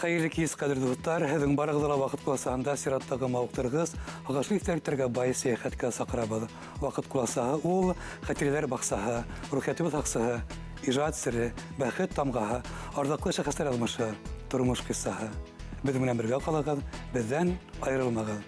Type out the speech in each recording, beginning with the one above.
Хәйерле кис, ҡәҙерле дуҫтар! Һеҙҙең барығыҙҙы ла Ваҡыт ҡуласаһында сираттағы мауыҡтырғыс, һағышлы иҫтәлектәргә бай сәйәхәткә саҡырабыҙ. Ваҡыт ҡуласаһы ул, хәтирәләр баҡсаһы, рухиәтебеҙ һаҡсыһы, ижад сере, бәхет тамғаһы, арҙаҡлы шәхестәр яҙмышы, тормош ҡиссаһы. Беҙҙең менән бергә ҡалығыҙ, беҙҙән айырылмағыҙ!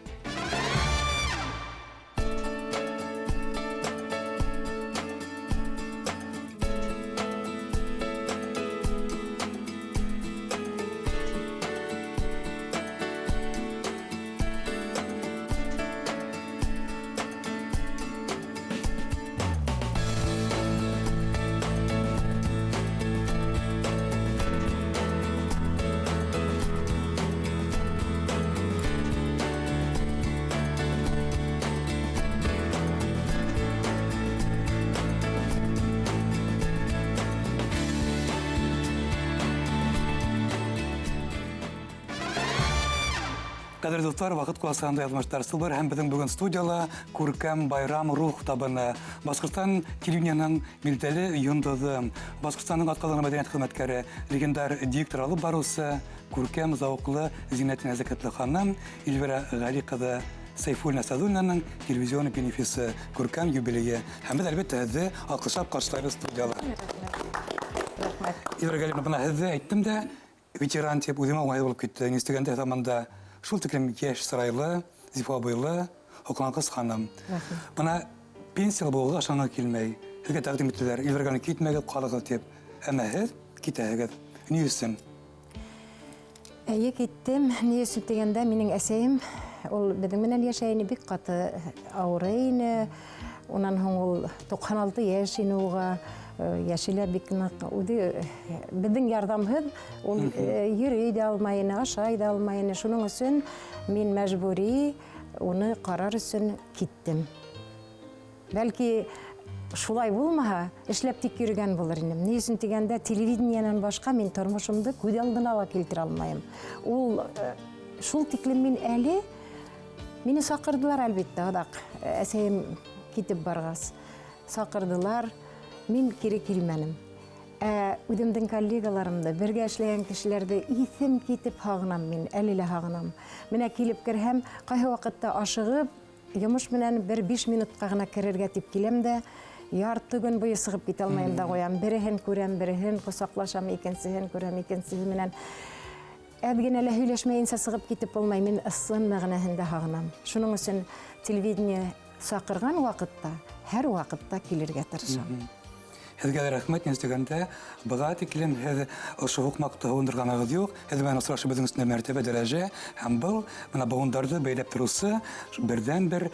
Ҡәҙерле дуҫтар, ваҡыт ҡуласаһында яҙмыштар сылбыр һәм беҙҙең бөгөн студияла Күркәм Байрам Рух табыны, Башҡортостан телевидениеның билдәле йондоҙо, Башҡортостандың атҡаҙанған мәҙәниәт хеҙмәткәре, легендар диктор алып барыусы, күркәм зауыҡлы, зиннәтле нәзәкәтле ханым Эльвира Ғәли ҡыҙы Сәйфуллина Сәҙуллинаның телевизион бенефисы, күркәм юбилейы. Һәм беҙ, әлбиттә, һеҙҙе алҡышлап ҡаршылайбыҙ студияла. Рәхмәт. Эльвира Галимовна, бына һеҙҙе әйттем дә, ветеран тип үҙемә уңайһыҙ булып китте. Ни өстәгәндә заманда шул тиклем йәш сырайлы, зифа буйлы, һоҡланғыс ханым. Бына пенсияла булыуға ышанғы килмәй. Һеҙгә тәҡдим иттеләр, Эльвира Галимовна, китмәгеҙ, ҡалығыҙ тип. Әммә һеҙ китәһегеҙ. Ни өсөн? Әйе, киттем. Ни өсөн тигәндә, минең әсәйем ул беҙҙең менән йәшәй ине, бик ҡаты ауырый ине. Унан һуң ул 96 йәш ине уға, йәше лә бик ныҡ. Үҙе беҙҙең ярҙамһыҙ ул йөрөй ҙә алмай ине, ашай ҙа алмай ине. Шуның өсөн мин мәжбүри уны ҡарар өсөн киттем. Бәлки, шулай булмаһа, эшләп тик йөрөгән булыр инем. Ни өсөн тигәндә, телевидениенән башҡа мин тормошомдо күҙ алдына ла килтерә алмайым. Ул э, шул тиклем мин әле мине саҡырҙылар, әлбиттә, аҙаҡ э, әсәйем китеп барғас саҡырҙылар. Мин кире килмәнем. Ә үҙемдең коллегаларымды, бергә эшләгән кешеләрҙе иҫем китеп һағынам мин, әле лә һағынам. Менә килеп керһәм, ҡайһы ваҡытта ашығып, Йомош менән бер биш минутка гына керергә дип киләм дә, ярты көн буе сығып китә алмайым да куям. Береһен күрәм, береһен кочаклашам, икенсеһен күрәм, икенсеһе менән. Әҙ генә лә һөйләшмәйенсә сығып китеп булмай. Мин ысын мәгънәһендә һағынам. Шуның өсөн телевидение чакырган вакытта, һәр вакытта килергә тырышам. Һеҙгә лә рәхмәт, ни өстәгәндә, быға тиклем һеҙ ошо һуҡмаҡты һыуындырғанығыҙ юҡ. Һеҙ менән осрашыу беҙҙең өсөн мәртәбә, дәрәжә һәм был бына быуындарҙы бәйләп тороусы берҙән-бер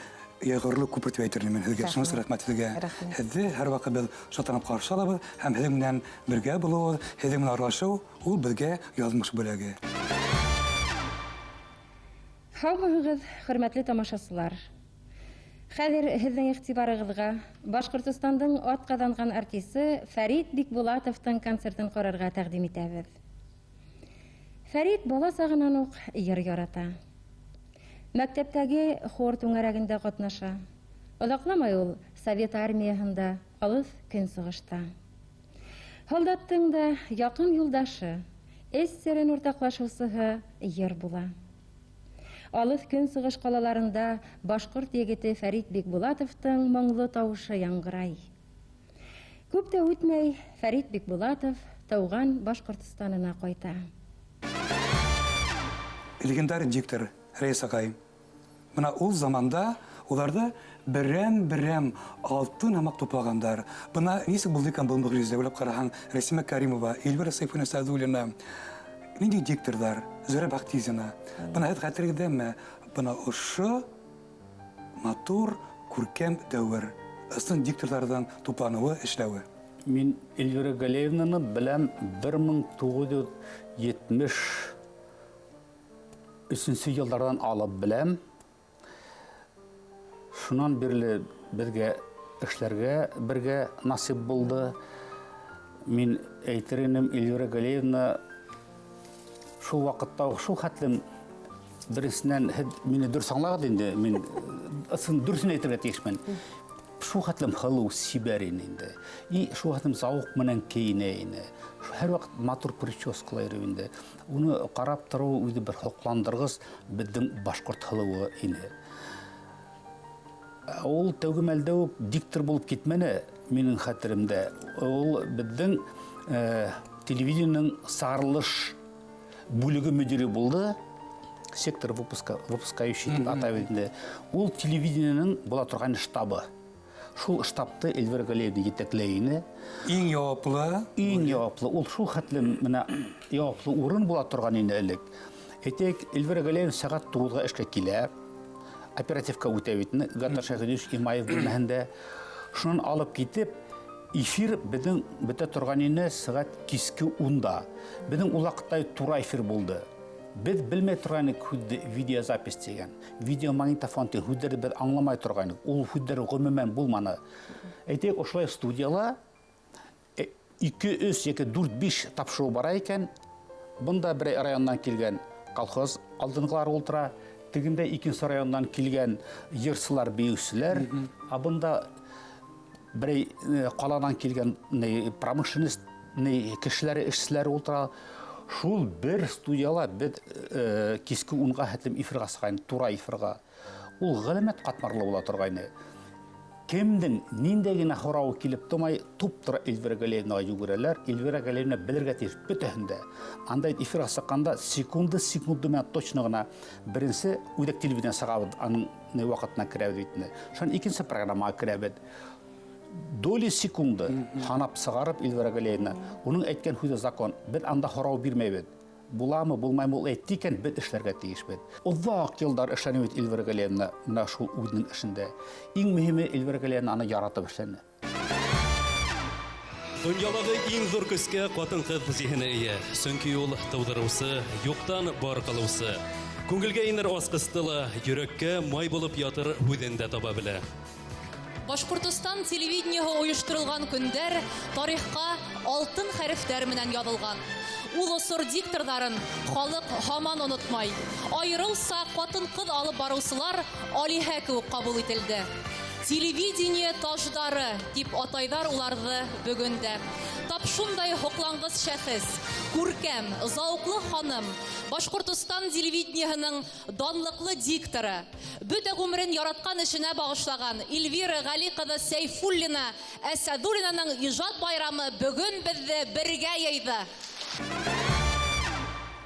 йәйғорло күпер тип әйтер инем мин һеҙгә. Шуның өсөн рәхмәт һеҙгә. Һеҙҙе һәрваҡыт беҙ шатланып ҡаршы алабыҙ һәм һеҙҙең менән бергә булыуыбыҙ, һеҙҙең менән аралашыу ул беҙгә яҙмыш бүләге. Һаумыһығыҙ, хөрмәтле тамашасылар! Хәҙер һеҙҙең игътибарығыҙға Башҡортостандың атҡаҙанған артисы Фәрит Бикбулатовтың концертын ҡарарға тәҡдим итәбеҙ. Фәрит бала сағынан уҡ йыр ярата. Мәктәптәге хор түңәрәгендә ҡатнаша. Оҙаҡламай ул Совет армияһында, алыҫ Көнсығышта. Һалдаттың да яҡын юлдашы, эс серен уртаҡлашыусыһы йыр була. Алыҫ Көнсығыш ҡалаларында башҡорт егете Фәрит Бикбулатовтың моңло тауышы яңғырай. Күп тә үтмәй, Фәрит Бикбулатов тыуған Башҡортостанына ҡайта. Легендар диктор Рәис ағай. Бына ул заманда уларҙы берәм-берәм алтын һымаҡ туплағандар. Бына нисек булды икән был мөғжизә, уйлап ҡараһаң, Рәсимә Кәримова, Эльвира Сәйфуллина Сәғдуллина, ниндәй дикторҙар, Зөһрә Бәхтизина. Бына һеҙ хәтерегеҙҙәме, бына ошо матур, күркәм дәүер, ысын дикторҙарҙың тупланыуы, эшләүе. Мин Эльвира Галеевнаны беләм 1970 Өсөнсө еллардан алып беләм. Шунан бирле беҙгә эшләргә бергә насип булды. Мин әйтер инем, Эльвира Галиевна шул ваҡытта уҡ шул хәтлем беренсенән һеҙ мине дөрөҫ аңлағыҙ инде, мин ысын дөрөҫөн әйтергә тейешмен. Шул хәтлем һылыу, сибәр ине инде. И шул хәтлем зауыҡ менән кейенә ине. Һәр ваҡыт матур прическалар йөрөй инде. Уны ҡарап тороу үҙе бер һоҡландырғыс беҙҙең башҡорт һылыуы ине. Ул тәүге мәлдә үк диктор булып китмәне, минең хәтеремдә. Ул беҙҙең телевидениеның сығарылыш бүлеге мөдире булды. Сектор выпуска, выпускающий тип атайбыҙ инде. Ул телевидениеның була торған штабы. Шул штабты Эльвира Галиевна етәкләй ине. Иң яуаплы. Иң яуаплы. Ул шул хәтлем менә яуаплы урын була торған ине элек. Әйтәйек, Эльвира Галиевна сәғәт 9-ға эшкә килә. Оперативка үтә бит инде, Гатар Шәйхетдинович Имаев бүлмәһендә. Шунан алып китеп, эфир беҙҙең бөтә торған ине сәғәт киске 10-да. Беҙҙең ул ваҡытта тура эфир булды. Беҙ белмәй торған инек һүҙҙе видеозапись тигән, видеомагнитофон тигән һүҙҙәрҙе беҙ аңламай торған инек. Ул һүҙҙәр ғөмүмән булманы. Әйтәйек, ошолай студияла 2, 3, 2, 4, 5 тапшырыу бара икән. Бында бер районнан килгән колхоз алдынғылары ултыра, тегендә икенсе районнан килгән йырсылар, бейеүселәр, ә бында берәй ҡаланан килгән промышленность кешеләре, эшселәре ултыра. Шул бер студияла беҙ киске 10-ға хәтлем эфирға сығайны, тура эфирға. Ул ғәләмәт ҡатмарлы була торғайны. Кемдең ниндәй генә һорауы килеп тормай, туп-тура Эльвира Галиевнаға йүгерәләр. Эльвира Галиевна белергә тейеш бөтәһен дә. Анда эфирға сыҡҡанда секунды-секунды менән точно ғына беренсе үҙәк телевидение сығабыҙ, аның ни ваҡытына керәбеҙ бит инде. Шунан икенсе программаға керәбеҙ. Доли секунды һанап сығарып Эльвира Галиевна, уның әйткән һүҙе закон. Беҙ анда һорау бирмәйбеҙ. Буламы, булмаймы, ул әйтте икән, беҙ эшләргә тейешбеҙ. Оҙаҡ йылдар эшләне бит Эльвира Галиевна менә шул үҙенең эшендә. Иң мөһиме, Эльвира Галиевна аны яратып эшләне. Донъялағы иң ҙур көскә ҡатын-ҡыҙ зиһене эйә. Сөнки ул тыуҙырыусы, юҡтан бар ҡылыусы. Күңелгә инер асҡысты ла, йөрәккә май булып ятыр һүҙен дә таба белә. Башҡортостан телевидениеһы ойошторолған көндәр тарихҡа алтын хәрефтәр менән яҙылған. Ул осор дикторҙарын халыҡ һаман онотмай. Айырыуса ҡатын-ҡыҙ алып барыусылар алиһә кеүек ҡабул ителде. Телевидение таждары тип атайҙар уларҙы бөгөн дә. Тап шундай һоҡланғыс шәхес, күркәм, зауыҡлы ханым, Башҡортостан телевидениеһының данлыҡлы дикторы, бөтә ғүмерен яратҡан эшенә бағышлаған Эльвира Ғәли ҡыҙы Сәйфуллина Әсәдуллинаның ижад байрамы бөгөн беҙҙе бергә йыйҙы.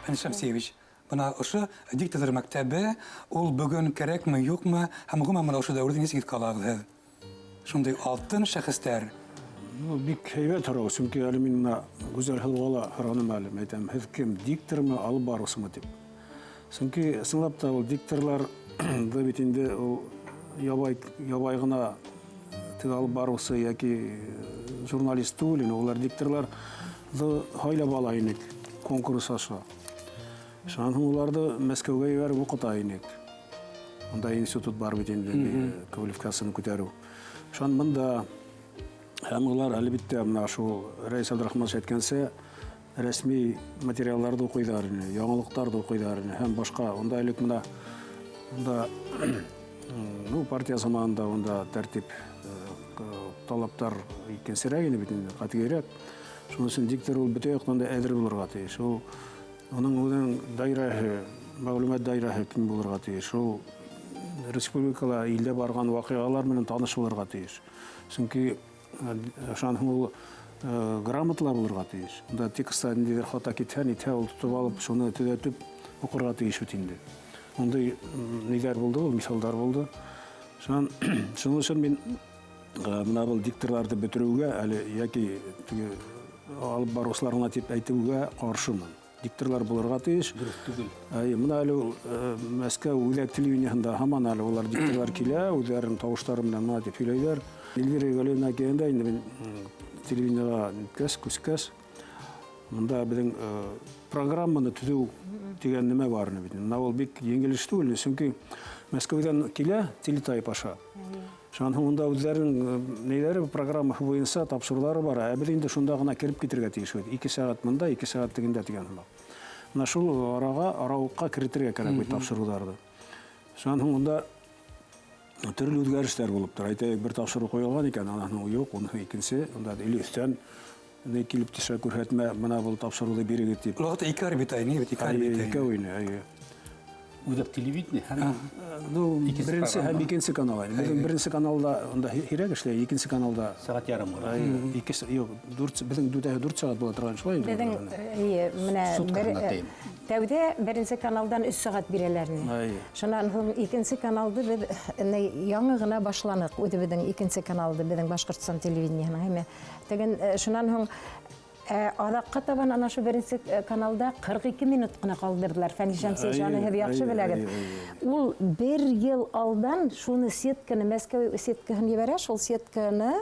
Фәнис Шәмсиевич, бына ошо дикторҙар мәктәбе ул бөгөн кәрәкме, юҡмы, һәм ғөмүмән бына ошо дәүерҙе нисек иҫкә алағыҙ һеҙ? Шундай алтын шәхестәр. Бик һәйбәт һорау, сөнки әле мин бына Гүзәл Һылыуға ла һораным әле, мин әйтәм, һеҙ кем, диктормы, алып барыусымы тип. Сөнки ысынлап та ул дикторлар да бит инде ул ябай ғына теге алып барыусы йәки журналист түгел инде, улар дикторларҙы һайлап ала инек конкурс аша. Шунан һуң уларҙы Мәскәүгә ебәреп уҡыта инек. Унда институт бар бит инде, квалификацияны күтәреү. Шунан бында һәм улар әлбиттә бына шул Рәис Абдрахманович әйткәнсә, рәсми материалларҙы уҡыйҙар ине, яңылыҡтарҙы уҡыйҙар ине һәм башҡа. Унда элек бына унда, партия заманында унда тәртип, талаптар икенсерәк ине бит инде, ҡәтғиерәк. Шуның өсөн диктор ул бөтә яҡтан да әҙер булырға тейеш. Ул уның үҙенең даирәһе, мәғлүмәт даирәһе киң булырға тейеш. Ул республикала, илдә барған ваҡиғалар менән таныш булырға тейеш. Сөнки шунан һуң ул грамотала булырға тейеш. Унда текстта ниндәйҙер хата китһә, нитһә, ул тотоп алып, шуны төҙәтеп уҡырға тейеш бит инде. Ундай ниҙәр булды, ул миҫалдар булды. Шунан, шуның өсөн мин бына был дикторларҙы бөтөрөүгә әле йәки теге алып барыусылар ғына тип әйтеүгә ҡаршымын. Дикторлар булырға тейеш. Дөрөҫ түгел. Әй, бына әле ул Мәскәү үҙәк телевидениеһында һаман әле улар дикторлар килә, үҙҙәренең тауыштары менән бына тип һөйләйҙәр. Эльвира Галиевна килгәндә инде мин телевидениеға ниткәс, күскәс, бында беҙҙең программаны төҙөү тигән нәмә бар ине бит. Бына ул бик еңел эш түгел, сөнки Мәскәүҙән килә телетайп аша. Шунан һуң унда үҙҙәренең нейҙәре, программаһы буйынса тапшырыулары бар. Ә беҙ инде шунда ғына кереп китергә тейешбеҙ. 2 сәғәт мында, 2 сәғәт тегендә тигән һымаҡ. Бына шул арауыҡҡа керетергә кәрәк бит тапшырыуҙарҙы. Шунан һуң унда Төрлө үҙгәрештәр булып тора. Әйтәйек, бер тапшырыу ҡуйылған икән, анан һуң юҡ, уныһы икенсе, унда или өҫтән ни килеп төшә күрһәтмә, мына был тапшырыуҙы бирегеҙ тип. Ул ваҡытта ике орбита ине бит, ике орбита. Икәү ине, әйе. Үҙәк телевидение һәм Ну, Икенсе беренсе һәм программа. икенсе канал. Беҙҙең беренсе каналда унда һирәк эшләй, икенсе каналда сәғәт ярым ғына. Әйе, ике юҡ, дүрт, беҙҙең дүрт, дүрт сәғәт була торған шулай инде. Беҙҙең эйе, менә Суткаһына бер, тейем. тәүҙә беренсе каналдан 3 сәғәт бирәләр ине. Әйе. Шунан һуң икенсе каналды беҙ ни, яңы ғына башланыҡ, үҙебеҙҙең икенсе каналды беҙҙең Башҡортостан телевидениеһының, әйме. Теген шунан һуң аҙаҡҡа табан ана ошо беренсе каналда 42 минут ҡына ҡалдырҙылар. Фәнил Шәмсиевич, аны һеҙ яҡшы Әйе, беләгеҙ. әйе, әйе. Ул бер йыл алдан шуны сетканы, Мәскәү сеткаһын ебәрә, шул сетканы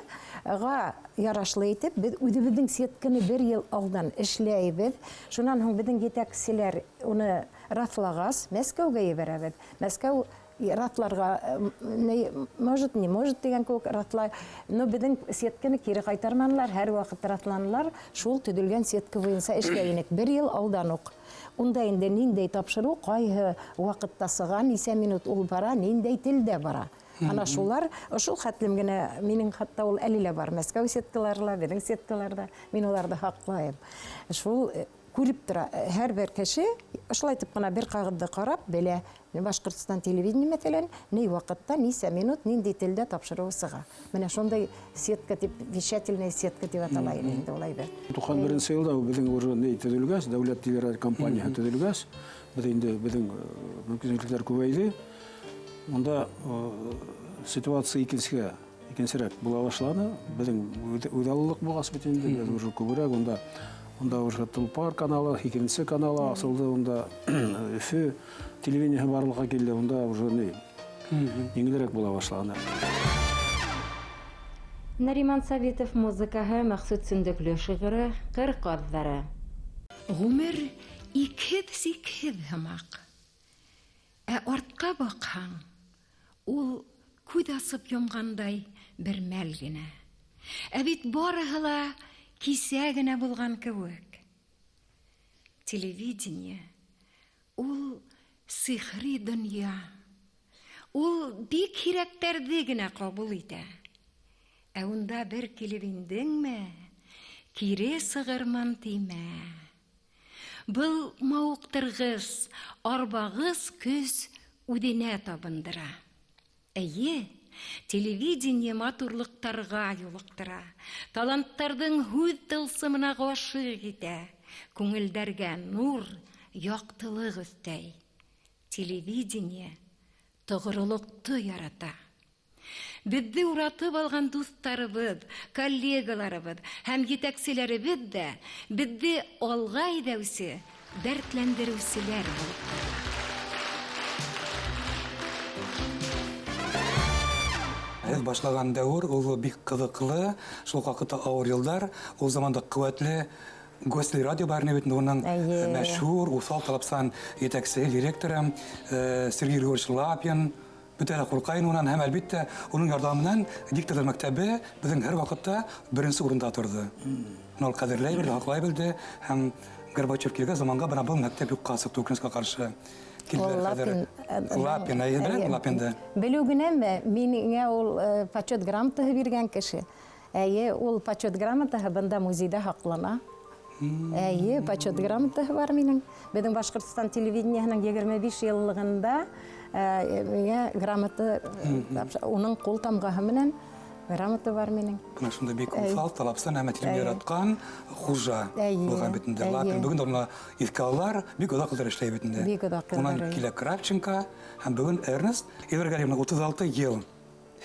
ға ярашлы итеп, беҙ үҙебеҙҙең сетканы бер йыл алдан эшләйбеҙ. Шунан һуң беҙҙең етәкселәр уны раҫлағас, Мәскәүгә ебәрәбеҙ. Мәскәү раҫларға, не, может, не может тигән кеүек раҫлай. Но беҙҙең сетканы кире ҡайтарманылар, һәр ваҡыт раҫланылар. Шул төҙөлгән сетка буйынса эшләй инек бер йыл алдан уҡ. Унда инде ниндәй тапшырыу, ҡайһы ваҡытта сыға, нисә минут ул бара, ниндәй телдә бара. Ана шулар, ошол хәтлем генә минең хатта ул әле лә бар. Мәскәү сеткалары ла, беҙҙең сеткалар ҙа, мин уларҙы һаҡлайым. Шул күреп тора һәр бер кеше, ошолай итеп ҡына бер ҡағыҙҙы ҡарап белә. Башҡортостан телевидение, мәҫәлән, ни ваҡытта, нисә минут, ниндәй телдә тапшырыу сыға. Менә шундай сетка тип, вещательная сетка тип атала инде улай бер. Туҡһан беренсе йылда беҙҙең уже ни төҙөлгәс, дәүләт телерадиокомпанияһы төҙөлгәс, беҙ инде беҙҙең мөмкинселектәр күбәйҙе. Унда ситуация икенсерәк була башланы. Беҙҙең үҙаллылыҡ булғас бит инде, беҙ уже күберәк унда уже Тулпар каналы, икенсе каналы асылды, унда Өфө телевидениеһы барлыҡҡа килде, унда уже ни еңелерәк була башланы. Нариман Сабитов музыкаһы, Мәҡсүт Сөндөклө шиғыры, Ҡыр ҡаҙҙары. Ғүмер икһеҙ-сикһеҙ һымаҡ. Ә артҡа баҡһаң, ул күҙ асып йомғандай бер мәл генә. Ә бит барыһы ла кисә генә булған кеүек. Телевидение ул сихри донъя. Ул бик һирәктәрҙе генә ҡабул итә. Ә унда бер килеп индеңме, кире сығырмын тимә. Был мауыҡтырғыс, арбағыс көс үҙенә табындыра. Эйе, телевидение матурлыҡтарға юлыҡтыра, таланттарҙың һүҙ тылсымына ғашиҡ итә, күңелдәргә нур, яҡтылыҡ өҫтәй. Телевидение тоғролоҡто ярата. Беҙҙе уратып алған дуҫтарыбыҙ, коллегаларыбыҙ һәм етәкселәребеҙ ҙә беҙҙе алға әйҙәүсе, дәртләндереүселәр булып тора. Һеҙ башлаған дәүер ул бик ҡыҙыҡлы, шул уҡ ваҡытта ауыр йылдар, ул заманда ҡеүәтле Гостелерадио бар ине бит, уның мәшһүр, уҫал талапсан етәксеһе, директоры Сергей Григорьевич Лапин, бөтә лә ҡурҡа ине унан, һәм әлбиттә уның ярҙамы менән дикторҙар мәктәбе беҙҙең һәр ваҡытта беренсе урында торҙо. Уны ул ҡәҙерләй белде, һаҡлай белде, һәм Горбачев килгән заманға бына был мәктәп юҡҡа сыҡты, үкенескә ҡаршы. Килделәр Ул хәҙер. Лапин, Лапин, әйе, беләм, Лапинды. Белеү генәме, миңә ул почет грамотаһы биргән кеше. Әйе, ул почет грамотаһы бында музейҙа һаҡлана. Әйе, почет грамотаһы бар минең. Беҙҙең Башҡортостан телевидениеһының 25 йыллығында миңә грамота, уның ҡул тамғаһы менән грамота бар минең. Бына шунда бик уҫал, талапсан, әммә телевидение яратҡан хужа булған бит инде. Лапин бөгөн дә уны иҫкә алалар, бик оҙаҡ йылдар эшләй бит инде. Бик оҙаҡ йылдар, Унан әйе. килә Кравченко һәм бөгөн Эрнест Эльвира Галиевна 36 йыл.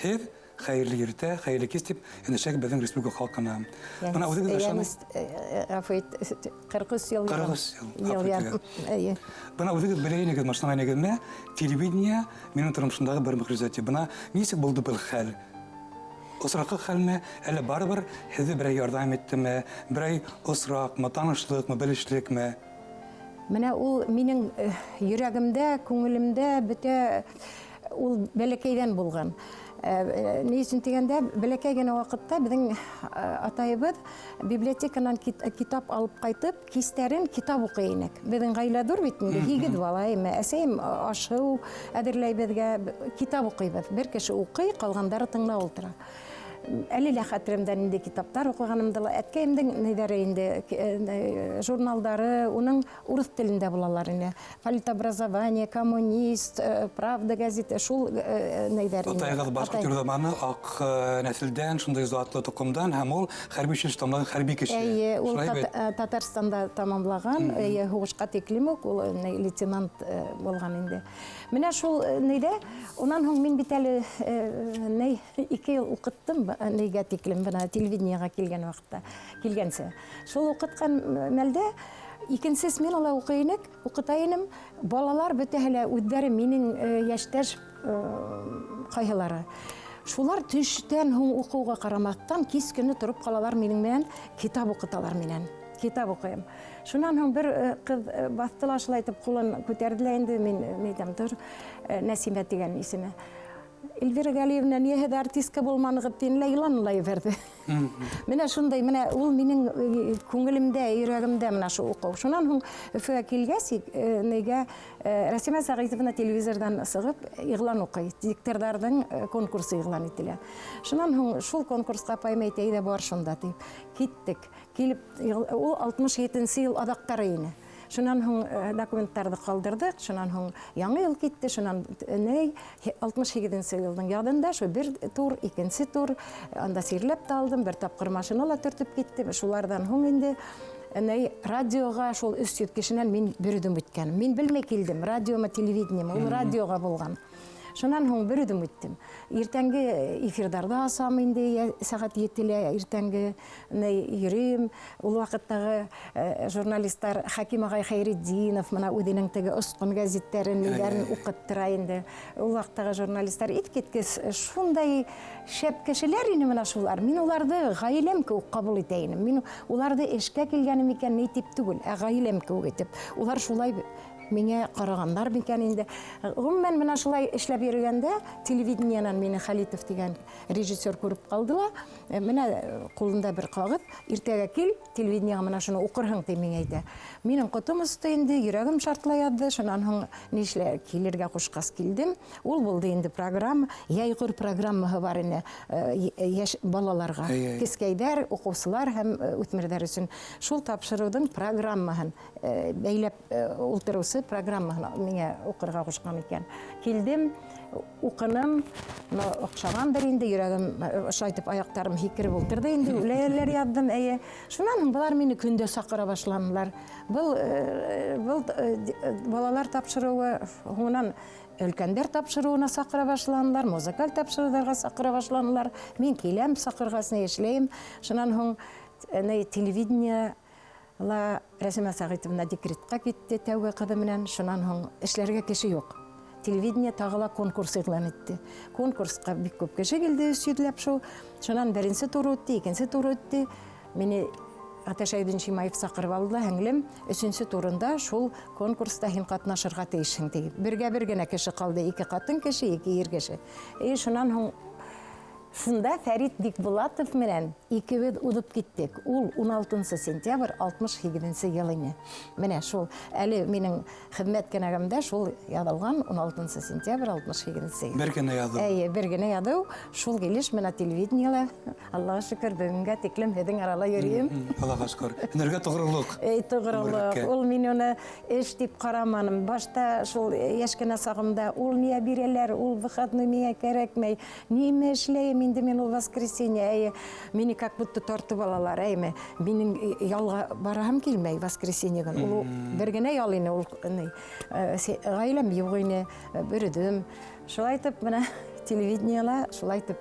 Һеҙ хәйерле иртә, хәйерле кис тип өндәшәк беҙҙең республика халҡына. Бына үҙегеҙ Ғәфү ит, ҡырҡ өс йыл Ҡырҡ ярым. өс йыл, Йыл ғәфү ярым. итегеҙ. Әйе. Бына үҙегеҙ белә инегеҙ, машина инегеҙме? Телевидение минең тормошомдағы бер мөғжизә тип. Бына нисек булды был хәл? Осраҡлы хәлме, әллә барыбер һеҙҙе берәй ярҙам иттеме, берәй осраҡмы, танышлыҡмы, белешлекме? Менә ул минең йөрәгемдә, күңелемдә бөтә Ул бәләкәйҙән булған. Ни өсөн тигәндә, бәләкәй генә ваҡытта беҙҙең атайыбыҙ библиотеканан китап алып ҡайтып, кистәрен китап уҡый инек. Беҙҙең ғаилә ҙур бит инде, 8 бала, әйме. Әсәйем аш-һыу әҙерләй беҙгә, китап уҡыйбыҙ. Бер кеше уҡый, ҡалғандары тыңлап ултыра. Әле лә хәтеремдә ниндәй китаптар уҡығанымды ла, әткәйемдең ниҙәре инде, журналдары, уның урыҫ телендә булалар ине. Политобразование, Коммунист, Правда газеты, шул нейҙәр инде. Атайығыҙ башҡорт Атай. Юрҙаманы аҡ нәҫелдән, шундай затлы тоҡомдан, һәм ул хәрби училище тамамлаған хәрби кеше. Эйе, ул Шулай бит? Татарстанда тамамлаған, эйе, һуғышҡа тиклем үк ул лейтенант булған инде. Менә шул нейҙә, унан һуң мин бит әле ней, 2 йыл уҡыттым, нейгә тиклем, бына телевидениеға килгән ваҡытта, килгәнсе. Шул уҡытҡан мәлдә икенсе сменала уҡый инек, уҡыта инем. Балалар бөтәһе лә үҙҙәре минең йәштәш ҡайһылары. Шулар төштән һуң уҡыуға ҡарамаҫтан кис көнө тороп ҡалалар минең менән, китап уҡыталар минән. Китап уҡыйым. Шунан һуң бер ҡыҙ баҫты ла шулай итеп ҡулын күтәрҙе лә инде, мин әйтәм, тор, Нәсимә тигән исеме. Эльвира Галиевна, ниңә һеҙ артистка булманығыҙ, тине лә иланы ла ебәрҙе. Менә шундай, менә ул минең күңелемдә, йөрәгемдә менә шул уҡыу. Шунан һуң Өфөгә килгәс, нигә Рәсимә Сәғитовна телевизорҙан сығып иғлан уҡый. Дикторҙарҙың конкурсы иғлан ителә. Шунан һуң шул конкурсҡа апайым әйтә, әйҙә бар шунда тип. Киттек. Килеп, ул алтмыш етенсе йыл аҙаҡтары ине. Шунан һуң документтарҙы ҡалдырҙыҡ, шунан һуң яңы йыл китте, шунан ней, алтмыш һигеҙенсе йылдың яҙында шул бер тур, икенсе тур, анда сирләп тә алдым, бер тапҡыр машинала төртөп киттем. Шуларҙан һуң инде ней, радиоға шул өс йөҙ кешенән мин бер үҙем үткәнем. Мин белмәй килдем, радиома, телевидениема, ул радиоға булған. Шунан һуң бер үҙем үттем. Иртәнге эфирҙарҙы асам инде, сәғәт етелә, иртәнге ней йөрөйөм. Ул ваҡыттағы журналисттар Хәким ағай Хәйретдинов мына үҙенең теге Осҡон гәзиттәрен, ниләрен уҡыттыра инде. Ул ваҡыттағы журналисттар иҫ киткес шундай шәп кешеләр ине мына шулар. Мин уларҙы ғаиләм кеүек ҡабул итә инем. Мин уларҙы эшкә килгәнем икән ни тип түгел, ә ғаиләм кеүек итеп. Улар шулай миңә ҡарағандар микән инде. Ғөмүмән, мына шулай эшләп йөрөгәндә телевидениенан мине Хәлитов тигән режиссер күреп ҡалды ла, менә ҡулында бер ҡағыҙ, иртәгә кил, телевидениеға мына шуны уҡырһың тип миңә әйтә. Минең ҡотом осто инде, йөрәгем шартлай яҙҙы. Шунан һуң нишлә килергә ҡушҡас килдем. Ул булды инде программа, йәйғор программаһы бар ине йәш балаларға. Кескәйҙәр, уҡыусылар һәм үҫмерҙәр өсөн шул тапшырыуҙың программаһын бәйләп ултырыусы программаһын миңә уҡырға ҡушҡан икән. Килдем, уҡыным, но оҡшағандыр инде, йөрәгем ошолай итеп аяҡтарым һикереп ултырҙы инде, үләләр яҙҙым, эйе. Шунан һуң былар мине көндә саҡыра башланылар. Был балалар тапшырыуы, һуңынан өлкәндәр тапшырыуына саҡыра башланылар, музыкаль тапшырыуҙарға саҡыра башланылар. Мин киләм, саҡырғас ни эшләйем. Шунан һуң ни, телевидение ла Рәсимә Сәғитовна декретҡа китте тәүге ҡыҙы менән. Шунан һуң эшләргә кеше юҡ. Телевидение тағы ла конкурс иғлан итте. Конкурсҡа бик күп кеше килде, өс йөҙләп шул. Шунан беренсе тур үтте, икенсе тур үтте. Мине Аташ Айҙын Шимаев саҡырып алды ла, һеңлем, өсөнсө турында шул конкурста һин ҡатнашырға тейешһең тип. Бергә бер генә кеше ҡалды, ике ҡатын кеше, ике ир кеше. И шунан һуң шунда Фәрит Бикбулатов менән икебеҙ уҙып киттек. Ул ун алтынсы сентябрь алтмыш һигеҙенсе йыл ине. Менә шул әле минең хеҙмәт кенәгәмдә шул яҙылған ун алтынсы сентябрь алтмыш һигеҙенсе йыл. Бер генә яҙыу. Эйе, бер генә яҙыу. Шул килеш менә телевидениела, Аллаға шөкөр, бөгөнгә тиклем һеҙҙең арала йөрөйөм. Аллаға шөкөр. Һөнәргә тоғролоҡ. Эй, тоғролоҡ. Ғүмерлеккә. Ул мин уны эш тип ҡараманым. Башта шул йәш кенә сағымда ул миңә бирәләр, ул выходной миңә кәрәкмәй. Нимә эшләйем инде мин ул воскресенье? Әйе, мине как будто тартып алалар, әйме. Минең ялға бараһым килмәй воскресенье көн. Ул бер генә ял ине, ул, ни ғаиләм юҡ ине, бер үҙем. Шулай итеп, менә телевидениела, шулай итеп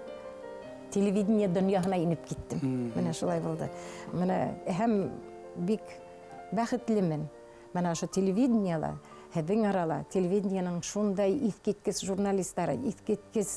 телевидение донъяһына инеп киттем. Менә шулай булды. Менә һәм бик бәхетлемен. Менә ошо телевидениела, һеҙҙең арала телевидениеның шундай иҫ киткес журналистары, иҫ киткес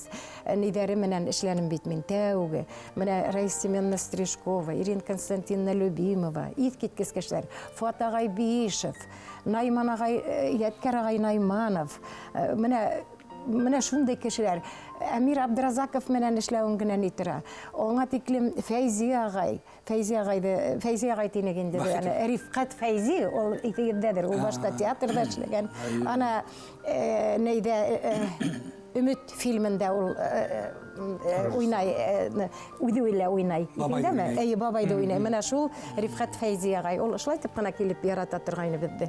ниҙәре менән эшләнем бит мин тәүге. Менә Раиса Семеновна Стрижкова, Ирина Константиновна Любимова, иҫ киткес кешеләр, Фуат ағай Биишев, Найман ағай, Ядкәр ағай Найманов. Менә Менә шундый кешеләр. Әмир Абдразаков менән эшләвең генә ни тора. Аңа тиклем Фәйзи агай, Фәйзи агайды, Фәйзи агай тинек инде. Аны Рифкать Фәйзи, ул итегездәдер. Ул башта театрда эшләгән. Ана нәйдә Өмет фильмында ул уйнай, үзе илә уйнай. Исеңдәме? Әйе, бабай да уйнай. Менә шул Рифкать Фәйзи агай. Ул шулай итеп кына килеп ярата торган иде безне.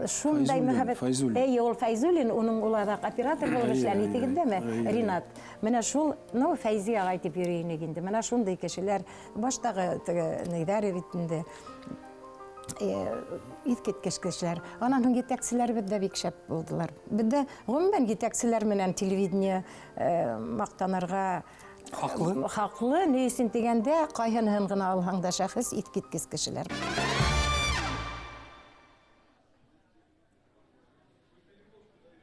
Шундай мәхәббәт. Әйе, ул Фәйзуллин, уның улы азак оператор булып эшләгән, исегездәме? Ринат. Менә шул, ну, Фәйзи агай дип йөри идек инде. Менә шундый кешеләр. Баштагы теге ниләр бит инде. Искиткеч кешеләр. Аннан һуң җитәкчеләребез дә бик шәп булдылар. Бездә гомумән җитәкчеләр менән телевидение мактанырга хаклы. Хаклы, ни өчен дигәндә, кайһыныһын гына алһаң да шәхес искиткеч кешеләр.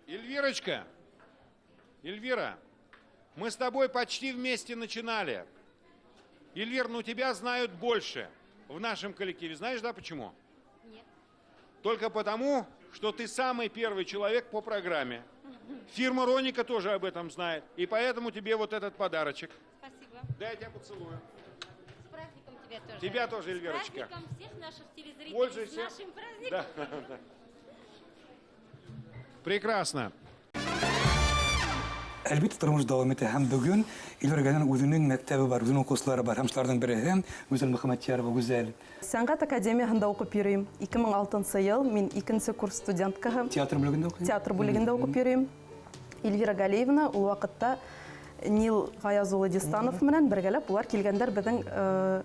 Эльвирочка, Эльвира, мы с тобой почти вместе начинали. Эльвира, ну тебя знают больше в нашем коллективе. Знаешь, да, почему? Нет. Только потому, что ты самый первый человек по программе. Фирма Роника тоже об этом знает. И поэтому тебе вот этот подарочек. Спасибо. Дай я тебя поцелую. С праздником тебя тоже. Тебя тоже, Эльвирочка. С праздником всех наших телезрителей. Пользуйся. С нашим праздником. Да. Прекрасно. Әлбиттә, тормыш дәвам итә һәм бүген Илвира Галиевнаның үзенең мәктәбе бар, үзенең укучылары бар һәм шуларның береһе Гүзәл Мөхәммәтьярова. Гүзәл. Сәнгать академияһында укып йөрим. 2006 ел, мин икенче курс студенткаһы. Театр бүлегендә укыйм. Театр бүлегендә укып йөрим. Эльвира Галиевна ул вакытта Нил Гаяз улы Дистанов менән бергәләп улар килгәндәр безнең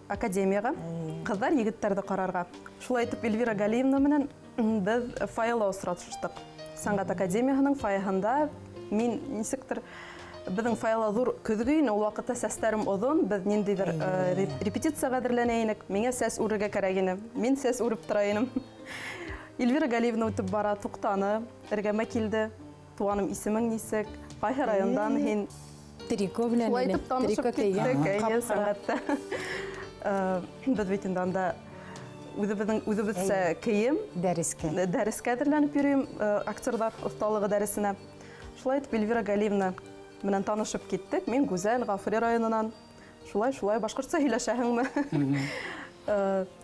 академияга. Кызлар егетләрне карарга. Шулай итеп Эльвира Галиевна менән без фойела осратыштык. Сәнгать академияһының фойеһында мин нисектер безнең фойела зур көҙгө ине, ул ваҡытта сәстәрем оҙон, беҙ ниндәйҙер репетицияға әҙерләнә инек, миңә сәс үрергә кәрәк ине. Мин сәс үреп тора инем. Эльвира Галиевна үтеп бара, туҡтаны, эргәмә килде. Туғаным, исемең нисек? Ҡайһы райондан һин? Трико белән Шулай ине. итеп танышып Трико киттек, кейгән. әйе, Ҡап-ҡара. сәнғәттә. Беҙ бит инде анда үҙебеҙсә кейем. Дәрескә. Дәрескә әҙерләнеп йөрөйөм, актерҙар оҫталығы дәресенә. Шулай итеп Эльвира Галиевна менән танышып киттек. Мин Гүзәл, Ғафури районынан. Шулай, шулай башҡортса һөйләшәһеңме?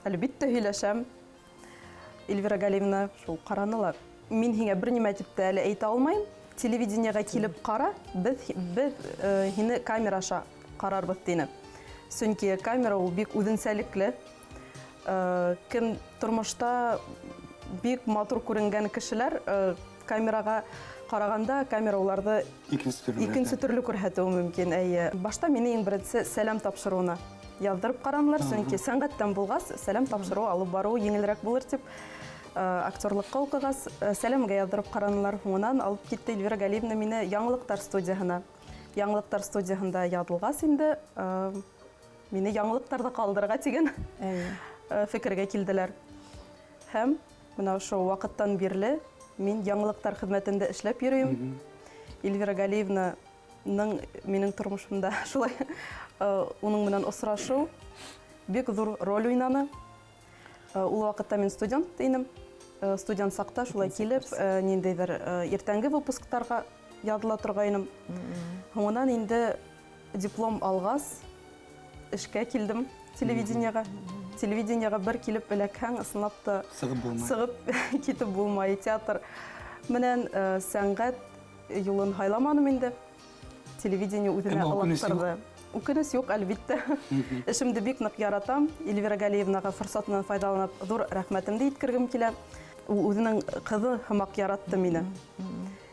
Әлбиттә һөйләшәм. Эльвира Галиевна шул ҡараны ла. Мин һиңә бер нимә тип тә әле әйтә алмайым. Телевидениеға килеп ҡара, беҙ һине камера аша ҡарарбыҙ тине. Сөнки камера ул бик үҙенсәлекле. Кем тормошта бик матур күренгән кешеләр, камераға ҡарағанда камера уларҙы икенсе төрлө икенсе төрлө күрһәтеүе мөмкин. Әйе. Башта мине иң беренсе сәләм тапшырыуына яҙҙырып ҡаранылар, сөнки сәнғәттән булғас, сәләм тапшырыу алып барыу еңелерәк булыр тип, актерлыҡҡа уҡығас, сәләмгә яҙҙырып ҡаранылар. Һуңынан алып китте Эльвира Галиевна мине яңылыҡтар студияһына. Яңылыҡтар студияһында яҙылғас инде, мине яңылыҡтарҙа ҡалдырырға тигән фекергә килделәр. Һәм бына ошо ваҡыттан бирле мин яңылыҡтар хеҙмәтендә эшләп йөрөйөм. Эльвира Галиевнаның минең тормошомда шулай, уның менән осрашыу бик ҙур роль уйнаны. Ул ваҡытта мин студент инем. Студент саҡта шулай килеп, ниндәйҙер, иртәнге выпусктарға яҙыла торғайным. Һуңынан инде диплом алғас, эшкә килдем телевидениеға. Телевидениеға бер килеп эләкһәң, ысынлап та сығып булмай. Сығып китеп булмай. Театр менән, сәнғәт юлын һайламаным инде. Телевидение үҙенә Әммә үкенес юҡ. ылаҡтырҙы. Үкенес юҡ, әлбиттә. Эшемде бик ныҡ яратам. Эльвира Галиевнаға форсатынан файҙаланып, ҙур рәхмәтемде еткергем килә. Ул үҙенең ҡыҙы һымаҡ яратты мине.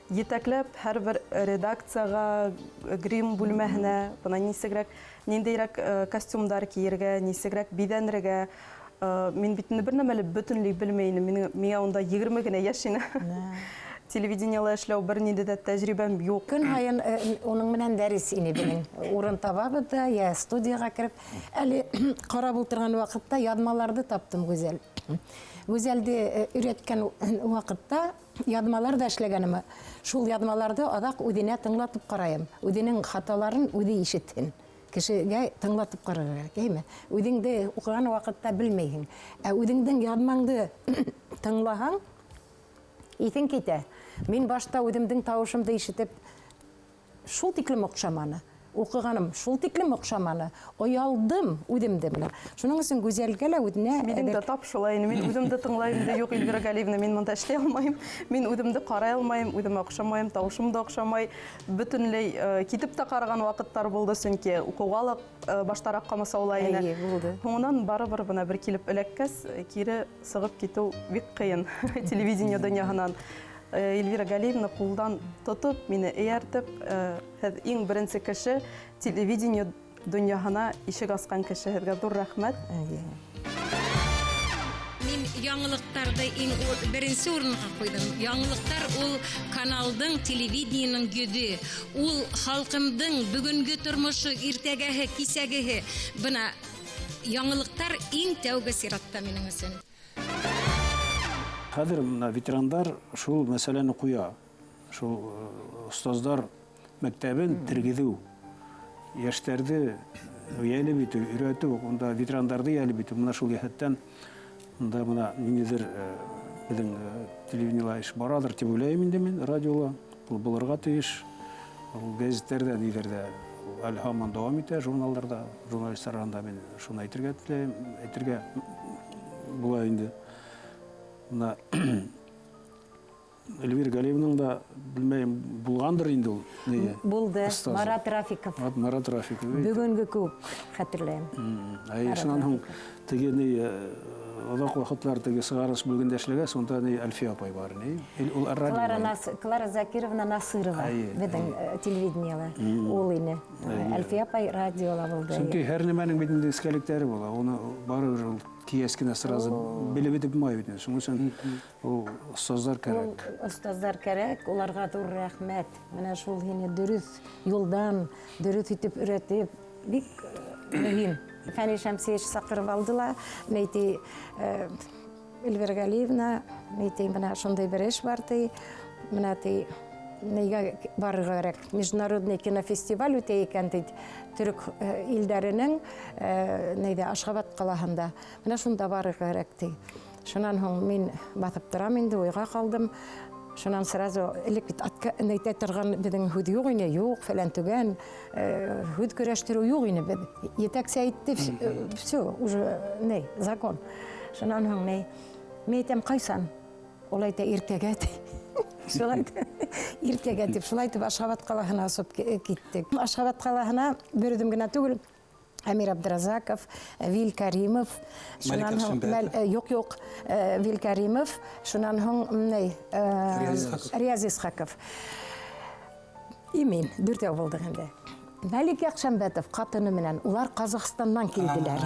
Етәкләп һәр бер редакцияға, грим бүлмәһенә, бына нисегерәк, ниндәйерәк, костюмдар кейергә, нисегерәк биҙәнергә. Мин бит инде бер нәмә лә бөтөнләй белмәй инем. Миңә унда егерме генә йәш ине. Телевидениела эшләү бер ниндәй ҙә тәжрибәм юҡ. Көн һайын, уның менән дәрес ине беҙҙең. Урын табабыҙ да, йә студияға кереп. Әле ҡарап ултырған ваҡытта яҙмаларҙы таптым, Гүзәл. Гүзәлде, өйрәткән ваҡытта яҙмалар ҙа эшләгәнем. Шул яҙмаларҙы аҙаҡ үҙенә тыңлатып ҡарайым. Үҙенең хаталарын үҙе ишетһен. Кешегә тыңлатып ҡарарға кәрәк, әйме? Үҙеңде уҡыған ваҡытта белмәйһең. Ә үҙеңдең яҙмаңды тыңлаһаң, иҫең китә. Мин башта үҙемдең тауышымды ишетеп, шул тиклем оҡшаманы. Уҡығаным шул тиклем оҡшаманы. Оялдым үҙемде менә. Шуның өсөн Гүзәлгә лә үҙенә Минең дә тап шулай инде. Мин үҙемде тыңлайым да, юҡ, Эльвира Галиевна, мин монда эшләй алмайым. Мин үҙемде ҡарай алмайым, үҙемә оҡшамайым, тауышым да оҡшамай. Бөтөнләй китеп тә ҡараған ваҡыттар булды, сөнки уҡыуға ла баштараҡ ҡамасаулай ине. Әйе, булды. Һуңынан барыбер бына бер килеп эләккәс, кире сығып китеү бик ҡыйын телевидение донъяһынан. Эльвира Галиевна ҡулдан тотоп, мине эйәртеп, һеҙ иң беренсе кеше телевидение донъяһына ишек асҡан кеше, һеҙгә ҙур рәхмәт. Мин яңылыҡтарҙы иң беренсе урынға ҡуйҙым. Яңылыҡтар ул каналдың, телевидениеның йөҙө, ул халҡымдың бөгөнгө тормошо, иртәгәһе, кисәгеһе. Бына яңылыҡтар иң тәүге сиратта минең өсөн. Хәҙер бына ветерандар шул мәсьәләне ҡуя. Шул остаздар мәктәбен тергеҙеү, йәштәрҙе йәлеп итеү, өйрәтеү, унда ветерандарҙы йәлеп итеү. Бына шул йәһәттән унда бына ниндәйҙер беҙҙең телевидениела эш баралыр тип уйлайым инде мин, радиола ул булырға тейеш. Ул гәзиттәрҙә, ниҙәрҙә әле һаман дауам итә, журналдарҙа, журналисттар араһында мин шуны әйтергә теләйем, әйтергә була инде. Бына Эльвира Галиевнаның да, белмәйем, булғандыр инде ул, нейе? Булды. Остазы. Марат Рафиков. Марат Рафиков, әйе. Бөгөнгө күк хәтерләйем. Әйе, Марат шунан һуң Рафиков. теге ни, оҙаҡ ваҡытлар теге сығарыш бүлегендә эшләгәс, унда ни Әлфиә апай бар, ни? Ул радио Клара бар. Клара Закировна Насырова, Әйе, беҙҙең, әйе. телевидениела ул ине. Әлфиә апай радиола булды. Сөнки һәр нәмәнең бит инде нескәлектәре була. Уны барыбер ул киәс кенә сразу белеп бөтөп булмай бит инде. Шуның өсөн ул остаздар кәрәк. Ул остаздар кәрәк, уларға ҙур рәхмәт. Менә шул һине дөрөҫ юлдан, дөрөҫ итеп өйрәтеп, бик мөһим. Фәни Шәмсиевич саҡырып алды ла, нейти, Эльвира Галиевна, нейти, бына шундай бер эш бар, ти, бына ти, нейгә барырға кәрәк. Международный кинофестиваль үтә икән, ти, төрөк илдәренең, нейҙә, Ашғабат ҡалаһында. Бына шунда барырға кәрәк, ти. Шунан һуң мин баҫып торам инде, уйға ҡалдым. Шунан сразу элек бит атка әйтә торған беҙҙең һүҙ юҡ ине, юҡ, фәлән төгән, һүҙ көрәштереү юҡ ине беҙ. Етәксе әйтте, всё, уже ней, закон. Шунан һуң ней, мин әйтәм, ҡайсан? Ул әйтә, иртәгә, ти. Шулай итеп, иртәгә тип, шулай итеп Ашғабат ҡалаһына осоп киттек. Ашғабат ҡалаһына бер үҙем генә түгел, Амир Абдразаков, Вил Каримов, Малик шунан һуң Акшембетов. Юҡ, юҡ, Вил Каримов, шунан һуң, ней, Рияз Исхаков. Рияз Исхаков. И мин, дүртәү булдыҡ инде. Мәлик Яҡшәмбәтов ҡатыны менән, улар Ҡаҙағстандан килделәр.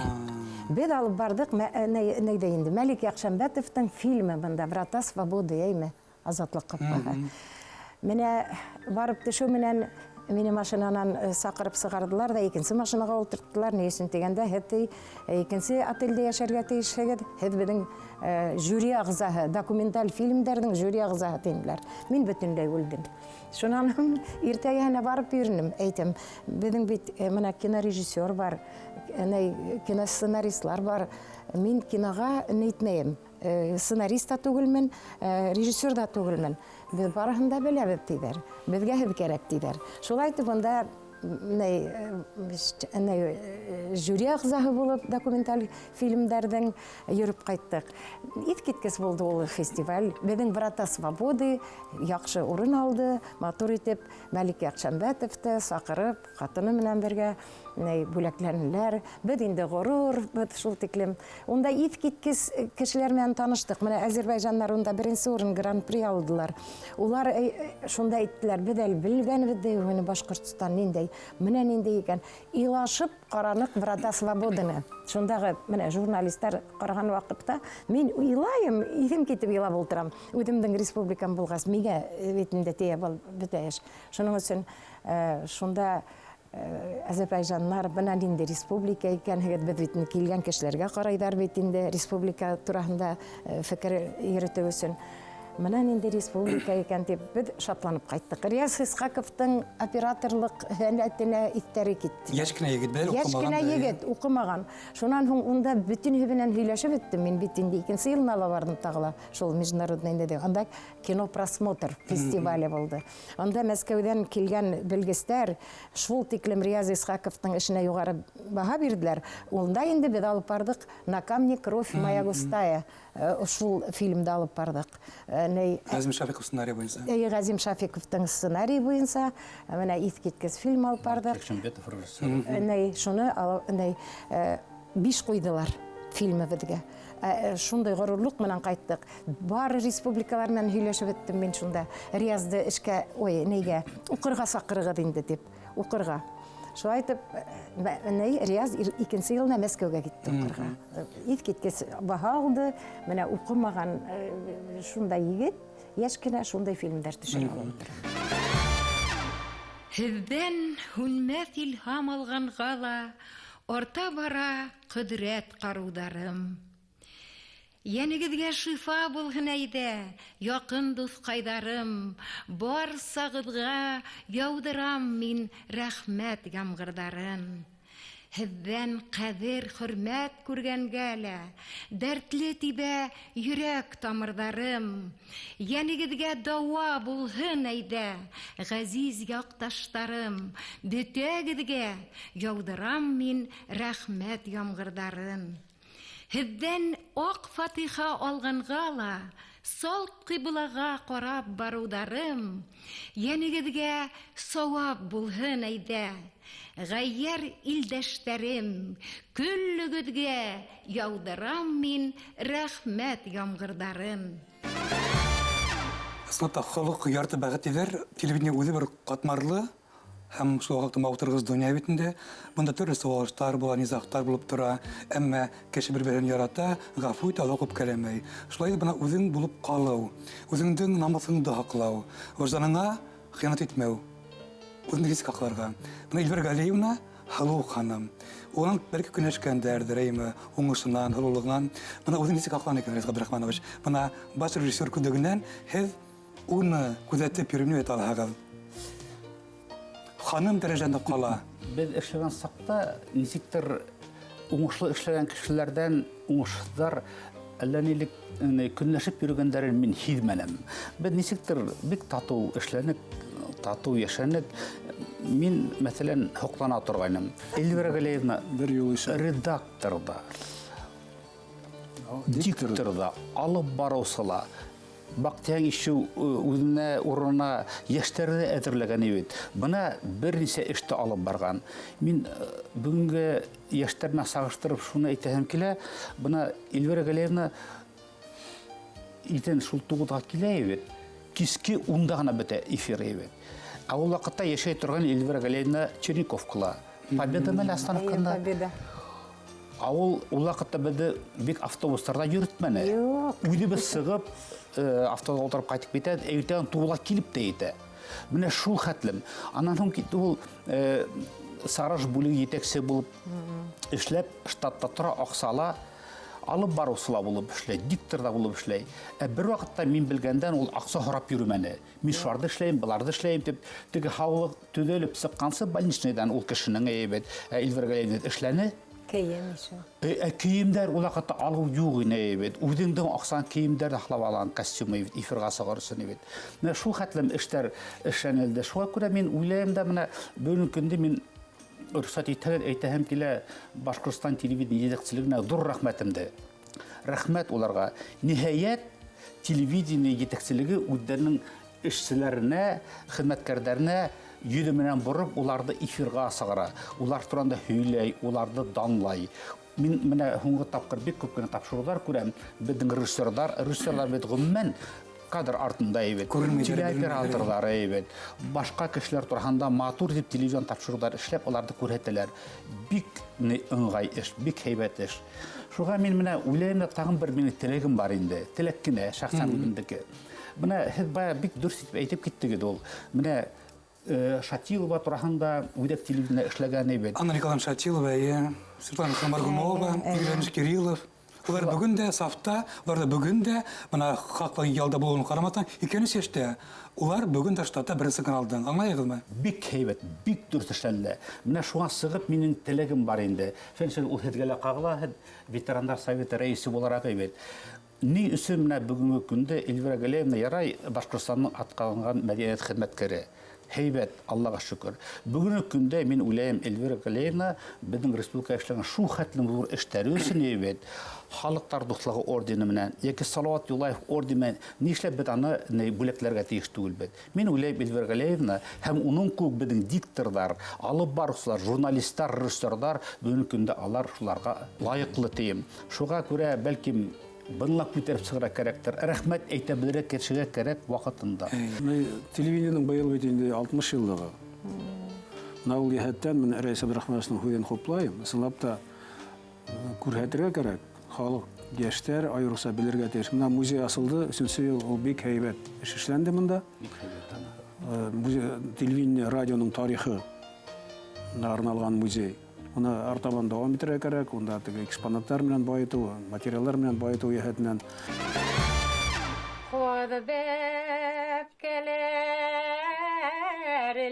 Беҙ алып барҙыҡ, нейҙә инде, Мәлик Яҡшәмбәтовтың фильмы бында, Врата свободы, әйме, Азатлыҡ ҡапҡаһы. Менә барып төшөү менән мине машинанан саҡырып сығарҙылар ҙа икенсе машинаға ултырттылар. Ни өсөн тигәндә, һеҙ ти, икенсе отелдә йәшәргә тейешһегеҙ, һеҙ беҙҙең жюри ағзаһы, документаль фильмдәрҙең жюри ағзаһы тинеләр. Мин бөтөнләй үлдем. Шунан һуң иртәгәһенә барып йөрөнөм, әйтәм, беҙҙең бит бына кинорежиссер бар, киносценаристлар бар. Мин киноға нейтмәйем, сценарист та түгелмен, режиссер да түгелмен. Беҙ барыһын да беләбеҙ, тиҙәр. Беҙгә һеҙ кәрәк, тиҙәр. Шулай итеп, унда жюри ағзаһы булып документаль фильмдәрҙең йөрөп ҡайттыҡ. Иҫ киткес булды ул фестиваль. Беҙҙең Врата свободы яҡшы урын алды, матур итеп Мәлик Яҡшәмбәтовты саҡырып, ҡатыны менән бергә бүләкләнделәр. Беҙ инде ғорур, беҙ шул тиклем. Унда иҫ киткес кешеләр менән таныштыҡ. Менә азербайжандар унда беренсе урын гран-при алдылар. Улар шунда әйттеләр, беҙ әле белгәнебеҙ дә юҡ ине Башҡортостан ниндәй, менә ниндәй икән. Илашып ҡараныҡ Врата свободыны. Шундағы менә журналисттар ҡараған ваҡытта мин илайым, иҫем китеп илап ултырам. Үҙемдең республикам булғас, миңә бит инде тейә был бөтә эш. Шуның өсөн шунда азербайжаннар бына ниндәй республика икәнһегеҙ, беҙ бит килгән кешеләргә ҡарайҙар бит инде республика тураһында фекер йөрөтөү өсөн. Менә нинди республика икән дип без шатланып кайттык. Рияз Исхаковтың операторлык һәләтенә иҫтәре китте. Йәш кенә егет, бер Йәш укымаган. кенә егет, укымаган. Шунан һуң унда бөтөнөһө менән һөйләшеп беттем. Мин бит инде икенсе йылына ла бардым тағы ла шул международный инде. Анда кинопросмотр фестивале булды. Анда Мәскәүҙән килгән белгестәр шул тиклем Рияз Исхаковтың эшенә юғары баһа бирҙеләр. Унда инде беҙ алып барҙыҡ «На камне кровь моя густая». Шул фильмды алып барҙыҡ. Ғәзим Шафиҡов сценарий буйынса. Әйе, Ғәзим Шафиковтың сценарий буйынса менә иҫ киткес фильм алып барҙыҡ. Бекшембетов режиссер. Ней, шуны ней, 5 ҡуйҙылар фильмыбыҙға. Шундай ғорурлыҡ менән ҡайттыҡ. Бары республикалар менән һөйләшеп беттем мин шунда. Риязды эшкә, ой, нейгә, уҡырға саҡырығыҙ инде тип, уҡырға. Шулай итеп, ней, Рияз икенсе йылына Мәскәүгә китте уҡырға. Иҫ киткес баһа алды. Менә уҡымаған шундай егет, йәш кенә шундай фильмдәр төшөрә алып тора. Һеҙҙән һүнмәҫ илһам алғанға ла арта бара ҡөҙрәт ҡарыуҙарым. Йәнегеҙгә шифа булһын әйҙә, яҡын дуҫҡайҙарым, барсағыҙға яуҙырам мин рәхмәт ямғырҙарын. Һеҙҙән ҡәҙер хөрмәт күргәнгә лә дәртле тибә йөрәк тамырҙарым. Йәнегеҙгә дауа булһын әйҙә, ғәзиз яҡташтарым, бөтәгеҙгә яуҙырам мин рәхмәт ямғырҙарын. Һеҙҙән аҡ фатиха алғанға ла салт ҡиблаға ҡарап барыуҙарым, йәнегеҙгә сауап булһын әйҙә, ғәййәр илдәштәрем, көллөгөҙгә яуҙырам мин рәхмәт ямғырҙарын. Ысынлап та, холоҡ ярты бәхет тиҙәр. Телевидение үҙе бер ҡатмарлы һәм шул ваҡытта мауыҡтырғыс донъя бит инде. Бында төрлө сыуалыштар була, низағтар булып тора. Әммә кеше бер-береһен ярата, ғәфү итә, алға үпкәләмәй. Шулай бына үҙең булып ҡалыу, үҙеңдең намыҫыңды һаҡлау, выжданыңа хыянат итмәү, үҙеңде нисек һаҡларға. Бына Эльвира Галиевна һылыу ханым. Унан бәлки көнләшкәндәрҙер, әйме, уңышынан, һылыулығынан. Бына үҙең нисек һаҡлана икән, Рияз Ғабдрахманович? Бына баш режиссер күҙлегенән һеҙ уны күҙәтеп йөрөп әйтә алаһығыҙ. Ханым дәрәжәндә ҡала. Беҙ эшләгән саҡта нисектер уңышлы эшләгән кешеләрҙән уңышһыҙҙар әллә нилек көнләшеп йөрөгәндәрен мин һиҙмәнем. Беҙ нисектер бик татыу эшләнек, татыу йәшәнек. Мин, мәҫәлән, һоҡлана торғайным. Эльвира Галиевна бер юл ишә. Редактор ҙа, диктор ҙа, алып барыусы ла. Баҡтиһәң ишеү үҙенә урынына йәштәрҙе әҙерләгән бит. Бына бер нисә эште алып барған. Мин бөгөнгө йәштәр менән сағыштырып шуны әйтәһем килә. Бына Эльвира Галиевна иртән шул туғыҙға килә бит. Киске унда ғына бөтә эфир бит. Ә ул ваҡытта йәшәй торған Эльвира Галиевна Черниковкала. Победа мәле остановканда. Победа. Ә ул ваҡытта беҙҙе бик автобустарҙа йөрөтмәне. Юҡ. Үҙебеҙ сығып, автобусҡа ултырып ҡайтып китә, иртән туғыҙға килеп тә етә. Менә шул хәтлем. Анан һуң китте ул, Сараш бүлеге етәксе булып эшләп, штатта тора, аҡса ала, алып барыусы ла булып эшләй, диктор ҙа булып эшләй. Ә бер ваҡытта мин белгәндән ул аҡса һорап йөрөмәне. Мин шуларҙы эшләйем, быларҙы эшләйем тип, теге һаулыҡ төҙәлеп сыҡҡансы больничныйҙан ул кешенең әйбәт, Эльвира Галиевна эшләне. Кейем еще. Кейемдәр ул ваҡытта алыу юҡ ине бит. Үҙеңдең аҡсаң кейемдәрҙе һаҡлап алған костюмы бит, эфирға сығыр өсөн бит. Менә шул хәтлем эштәр эшләнелде. Шуға күрә мин уйлайым да, менә бөгөнгө көндә мин рөхсәт итһәгеҙ, әйтәһем килә, Башҡортостан телевидение етәкселегенә ҙур рәхмәтемде. Рәхмәт уларға. Ниһайәт, телевидение етәкселеге үҙҙәренең эшселәренә, хеҙмәткәрҙәренә йөҙө менән бороп, уларҙы эфирға сығара. Улар туранда һөйләй, уларҙы данлай. Мин менә һуңғы тапҡыр бик күп кенә тапшырыуҙар күрәм. Беҙҙең режиссерҙар, режиссерҙар бит ғөмүмән кадр артында әйбәт, Күренмәйҙәр, телеоператорҙар әйбәт, башҡа кешеләр тураһында матур тип телевизион тапшырыуҙар эшләп, уларҙы күрһәтәләр. Бик ыңғай эш, бик һәйбәт эш. Шуға мин менә уйлайым да, тағын бер минең теләгем бар инде. Теләк кенә, шәхсән үҙемдеке. Бына һеҙ бая бик дөрөҫ итеп әйтеп киттегеҙ ул. Менә Шатилова тураһында үҙәк телевидениелә эшләгән әйбәт. Анна Николаевна Шатилова, Светлана Михайловна Моргунова, Игорь Иванович Кириллов. Улар бөгөн дә сафта, улар да бөгөн дә бына хаҡлы ялда булыуына ҡарамаҫтан, 203 йәштә. Улар бөгөн дә штатта беренсе каналдан. Аңлайһығыҙмы? Бик һәйбәт, бик дөрөҫ эшләнелә. Менә шуңа сығып минең теләгем бар инде. Фәнсән ул һеҙгә лә ҡағыла, һеҙ ветерандар советы рәйесе булараҡ бит. Ни өсөн менә бөгөнгө көндә Эльвира Галиевна ярай Башҡортостандың атҡаҙанған мәҙәниәт хеҙмәткәре. Һәйбәт, Аллаға шөкөр. Бөгөнгө көндә мин уйлайым, Эльвира Галиевна беҙҙең республика эшләгән шул хәтлем ҙур эштәре өсөн һәйбәт. Халыҡтар дуҫлығы ордены менән йәки Салауат Юлаев ордены менән нишләп беҙ аны бүләкләргә тейеш түгелбеҙ? Мин уйлайым, Эльвира Галиевна һәм уның кеүек беҙҙең дикторҙар, алып барыусылар, журналисттар, режиссерҙар бөгөнгө көндә алар шуларға лайыҡлы тием. Шуға күрә бәлкем бынлап күтәреп сығырға кәрәктер. Рәхмәт әйтә белергә кешегә кәрәк ваҡытында. Телевидениенең быйыл бит инде 60 йыллығы. Менә ул йәһәттән мин Рәис Абдрахмановичның һүҙен хуплайым. Ысынлап та күрһәтергә кәрәк. Халыҡ, йәштәр айырыуса белергә тейеш. Менә музей асылды, өсөнсө йыл ул бик һәйбәт эш эшләнде монда. Бик һәйбәт, ана. Музей, телевидение, радионың тарихы арналған музей. Уны артабан дауам итергә кәрәк, унда теге экспонаттар менән байытыу, материалдар менән байытыу йәһәтенән. Ҡаҙ бәпкәләр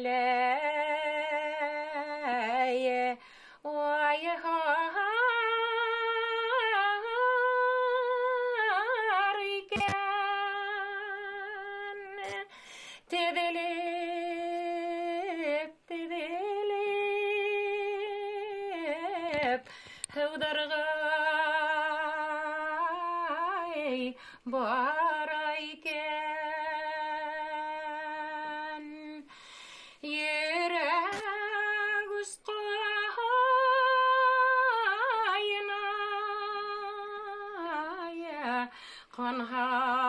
ләй, ай һар икән, теҙелеп, теҙелеп, һыуҙарға бара икән. Йөрәк усҡайына, ҡан һауҙырған.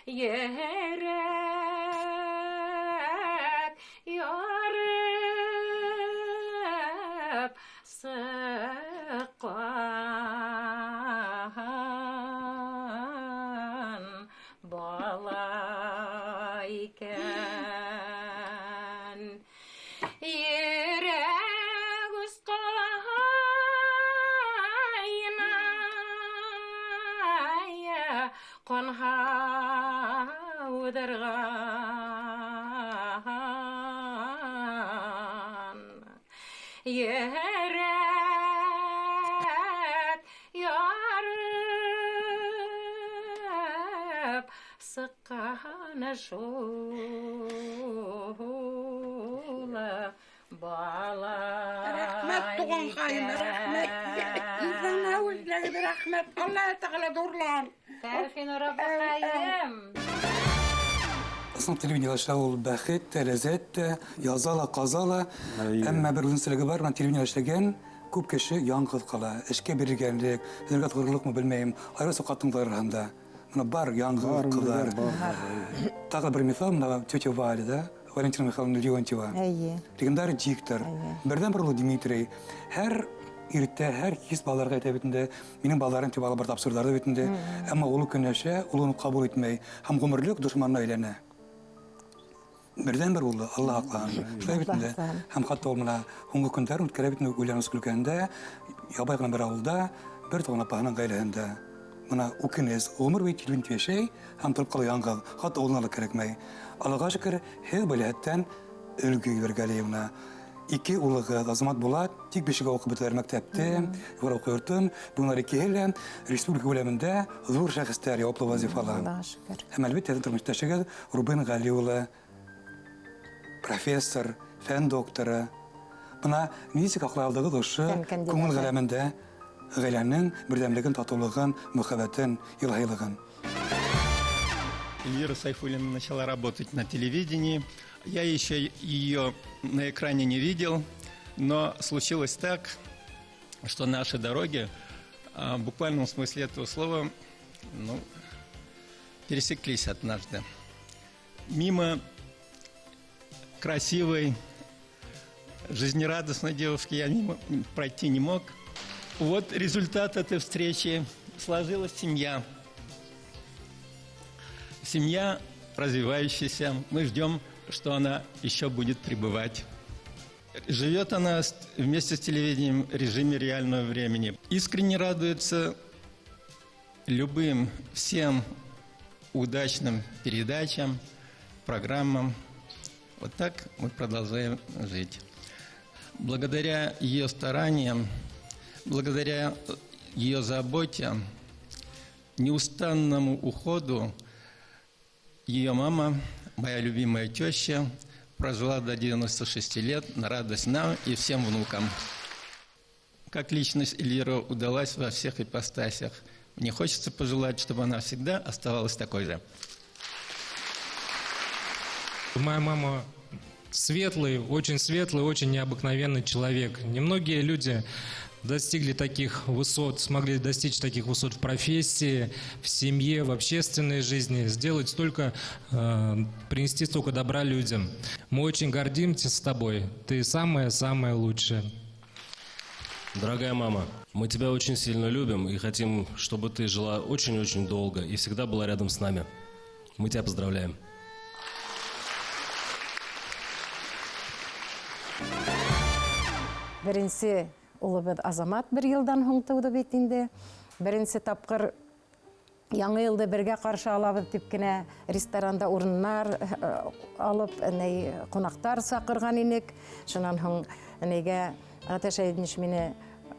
Йөрәк ярып сыҡҡан бала икән. Йөрәк усҡайына, ҡан һауҙырған. Йөрәк ярып сыҡҡан шул бала Рәхмәт, туғанҡайым, рәхмәт. Үҙеңә үҙләгеҙ рәхмәт. Аллаһы Тәғәлә ҙурлан. Фәрхинур апаҡайым. Ысын телевидение эшләү ул бәхет тә, ләззәт тә, яза ла, ҡаза ла. Әммә бер үҙенсәлеге бар, менә телевидение эшләгән күп кеше яңғыҙ ҡала. Эшкә бирелгәнлек, һөнәргә тоғролоҡмы белмәйем. Айырыуса ҡатын-ҡыҙҙар араһында. Бына бар яңғыҙ Бар, ҡыҙҙар. бар, бар, бар. Тағы бер миҫал, бына тетя Валя, да? Валентина Михайловна Леонтьева. Әйе. Легендар диктор. Әйе. Берҙән-бер улы Дмитрий. Һәр иртә, һәр кис балаларға әйтә бит инде. Минең балаларым тип алып бер тапшырҙарҙы бит инде. Әммә улы көнләшә, ул уны ҡабул итмәй һәм ғүмерлек дошманына әйләнә. Берҙән-бер улы, Алла һаҡлаһын. Шулай бит инде. Алла һаҡлаһын. Һәм хатта ул бына һуңғы көндәрен үткәрә бит инде Ульяновск өлкәһендә, ябай ғына бер ауылда, бер туған апаһының ғаиләһендә. Бына үкенес, ғүмер буйы телевидение йәшәй һәм тороп ҡала яңғыҙ. Хатта улына ла кәрәкмәй. Аллаға шөкөр, һеҙ был йәһәттән өлгө Галиевна. Ике улығыҙ, Азамат Булат, тик бишегә уҡып бөтәләр мәктәптә, юғары уҡыу йортон. Бөгөн улар икеһе лә республика күләмендә ҙур шәхестәр, яуаплы вазифала. Аллаға шөкөр. Һәм әлбиттә, һеҙҙең тормош иптәшегеҙ Рубен Ғәли улы, профессор, фән докторы. Бына нисек аҡлай алдығыҙ ошо Фән кандидаты. күңел ғаләмендә ғаиләнең берҙәмлеген, татыулығын, мөхәббәтен, илаһилығын? Эльвира Сайфуллина начала работать на телевидении. Я еще ее на экране не видел, но случилось так, что наши дороги, в буквальном смысле этого слова, пересеклись однажды. Мимо красивой, жизнерадостной девушки я пройти не мог. Вот результат этой встречи. Сложилась семья. Семья развивающаяся. Мы ждем что она еще будет пребывать. Живет она вместе с телевидением в режиме реального времени. Искренне радуется любым, всем удачным передачам, программам. Вот так мы продолжаем жить. Благодаря ее стараниям, благодаря ее заботе, неустанному уходу, ее мама, моя любимая теща, прожила до 96 лет на радость нам и всем внукам. Как личность Эльвира удалась во всех ипостасях. Мне хочется пожелать, чтобы она всегда оставалась такой же. Моя мама светлый, очень необыкновенный человек. Немногие люди достигли таких высот, смогли достичь таких высот в профессии, в семье, в общественной жизни, сделать столько, принести столько добра людям. Мы очень гордимся с тобой. Ты самая-самая лучшая. Дорогая мама, мы тебя очень сильно любим и хотим, чтобы ты жила очень-очень долго и всегда была рядом с нами. Мы тебя поздравляем. Беренсе улыбыҙ Азамат бер йылдан һуң тыуҙы бит инде. Беренсе тапҡыр яңы йылды бергә ҡаршы алабыҙ тип кенә ресторанда урыннар алып, ҡунаҡтар саҡырған инек. Шунан һуң нейгә Гаташ Әйдинич мине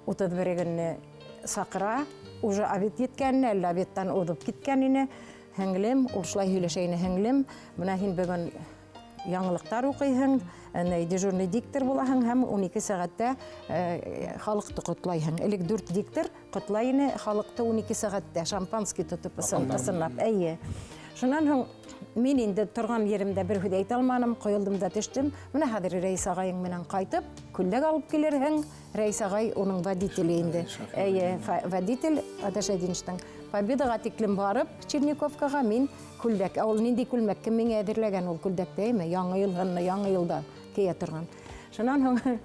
31 көнне саҡыра. Уже обед еткән, әллә обедтан уҙып киткән ине. Һеңлем, ул шулай һөйләшә ине, һеңлем, бына һин бөгөн яңылыҡтар уҡыйһың, дежурный диктор булаһың һәм 12 сәғәттә халыҡты ҡотлайһың. Элек 4 диктор ҡотлай ине халыҡты 12 сәғәттә шампанский тотоп ысынлап. Эйе. Шунан һуң мин инде торған еремдә бер һүҙ әйтә алманым, ҡойолдом да төштөм. Бына хәҙер Рәйс ағайың менән ҡайтып, күлдәк алып килерһең. Рәйс ағай уның водителе инде. Эйе, водитель Гаташ Әйдиништең. Победаға тиклем барып, Черниковкаға мин күлдәк. Ә ул ниндәй күлмәк, кем миңә әҙерләгән ул күлдәкте, әйме? Яңы йылғынны, яңы йылда кейә торған. Шунан һуң